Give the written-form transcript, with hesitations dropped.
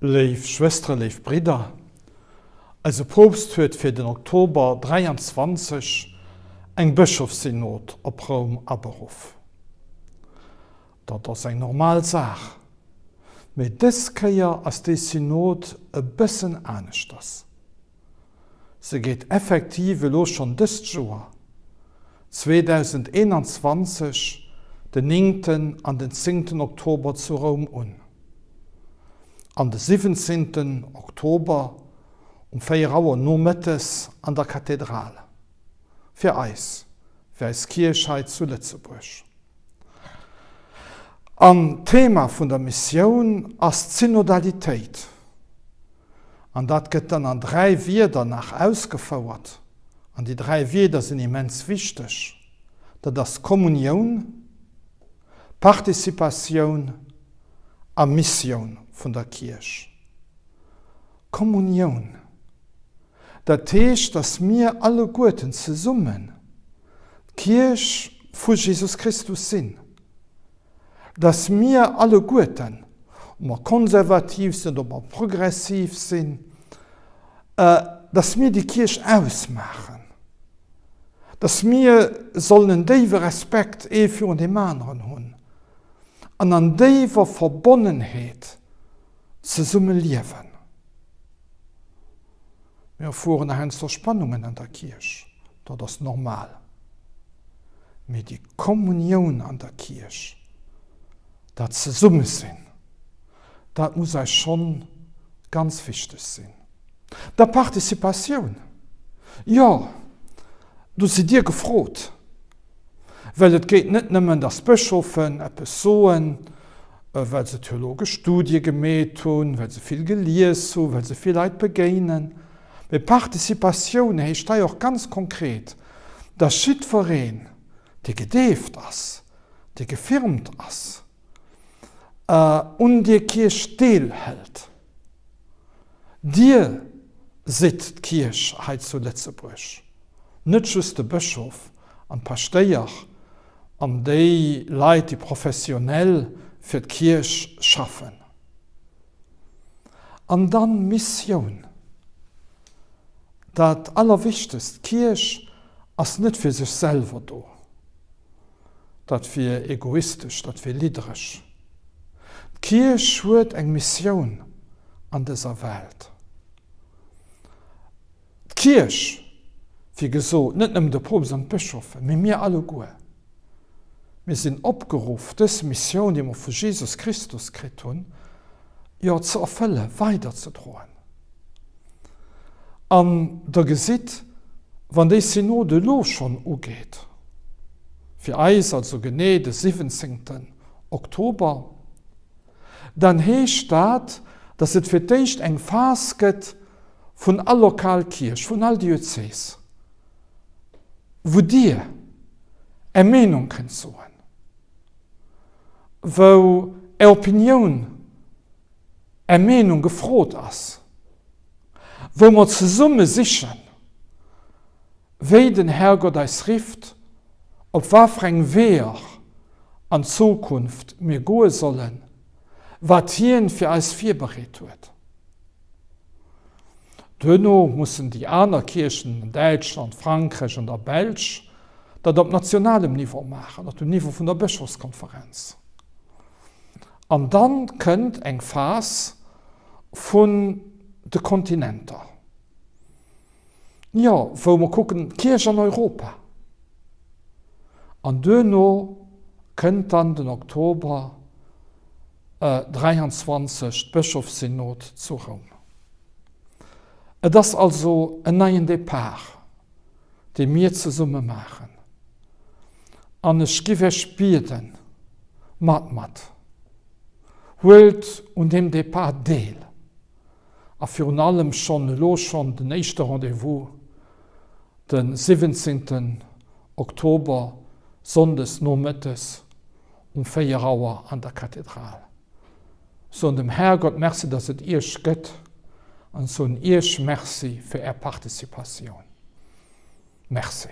Léif Schwësteren, léif Bridder, eise Poopst huet fir den Oktober 23 eng Bëschofssynod op Roum aberuff. Dat ass eng normal Saach, mee dës Kéier ass déi Synod e bëssen aneschters. Se geet effektiv elo schonn dëst Joer, 2021, den néngten an den zéngten Oktober zu Roum un. An de siwwenzéngten Oktober um 4 Auer nomëttes an der Kathedral. Fir eis, fir eis Kierch hei zu Lëtzebuerg. An d'Thema vun der Missioun ass d'Synodalitéit. An dat gëtt dann an 3 Wierder nach ausgefouert. An déi 3 Wierder sinn immens wichteg. Dat ass Kommunioun, Participatioun a Missioun vun der Kierch. Kommunioun, dat heescht, datt mir alleguerten zesummen d'Kierch vu Jesus Christus sinn. Dass mir alleguerten, ob mer konservativ sinn oder ob mer progressiv sinn, dass mir déi Kierch ausmaachen, dass mir sollen en déiwe Respekt ee virun deem aneren hunn an an déiwer Verbonnenheet zesumme liewen. Mir erfueren heiansdo Spannungen an der Kierch, dat ass normal. Mee déi Kommunioun an der Kierch, dat Zesummesinn, dat muss eis schonn ganz wichteg sinn. Da Participatioun, jo, do sidd Dir gefrot. Well et geet net nëmmen, datt d'Bëschofen eppes soen, well se theologesch Studie gemeet hunn, well se vill gelies hunn, well se vill Leit begéinen, mee Participatioun heescht hei och ganz konkret, datt jiddwereen, dee gedeeft ass, dee gefirmt ass, un deer Kierch deelhëlt. Dir sidd d'Kierch hei zu Lëtzebuerg, net just de Bëschof an d'Paschtéier an déi Leit, déi professionell fir d'Kierch schaffen. An dann Missioun, dat Allerwichtegst, d'Kierch ass net fir sech selwer do. Dat wier egoistesch, dat wier liddereg. D'Kierch huet eng Missioun an dëser Welt. D'Kierch, wéi gesot, net nëmmen de Poopst an d'Bëschofen, mee mir alleguer, mir sinn opgeruff, dës Missioun, déi mer vu Jesus Christus kritt hunn, jo, ze erfëllen, weiderzedroen. An Der gesitt, wann déi Synode elo schonn ugeet, fir eis also genee de 17. Oktober, dann heescht dat, dass et fir d'éischt eng Phas gëtt vun all lokal Kierch, vun all Diözes, wou Dir Är Meenung kënnt soen, wou Är Opinioun, Är Meenung gefrot ass, wou mer zesumme sichen, wéi den Herrgott eis rifft, op wafir eng Weeër an d'Zukunft mir goe sollen, wat hien fir eis virbereet huet. Duerno mussen déi aner Kierchen an Däitschland, Frankräich an der Belsch dat op nationalem Niveau maachen, op dem Niveau vun der Bëschofskonferenz. An dann kënnt eng Phas vun de Kontinenter, jo, wou mer kucken, d'Kierch an Europa. An duerno kënnt dann den Oktober 23 d'Bëschofssynod zu Roum. Et ass also en neien Depart, dee mir zesumme maachen. An ech giff Iech bieden, mat mat, huelt un deem Depart deel a virun allem schonn elo schonn den éischte Rendez-vous, de 17 Oktober, sonndes nomëttes um 4 Auer an der Kathedral. Soen dem Herrgott Merci, dass et Iech gëtt an soen Iech Merci fir Är Participatioun. Merci.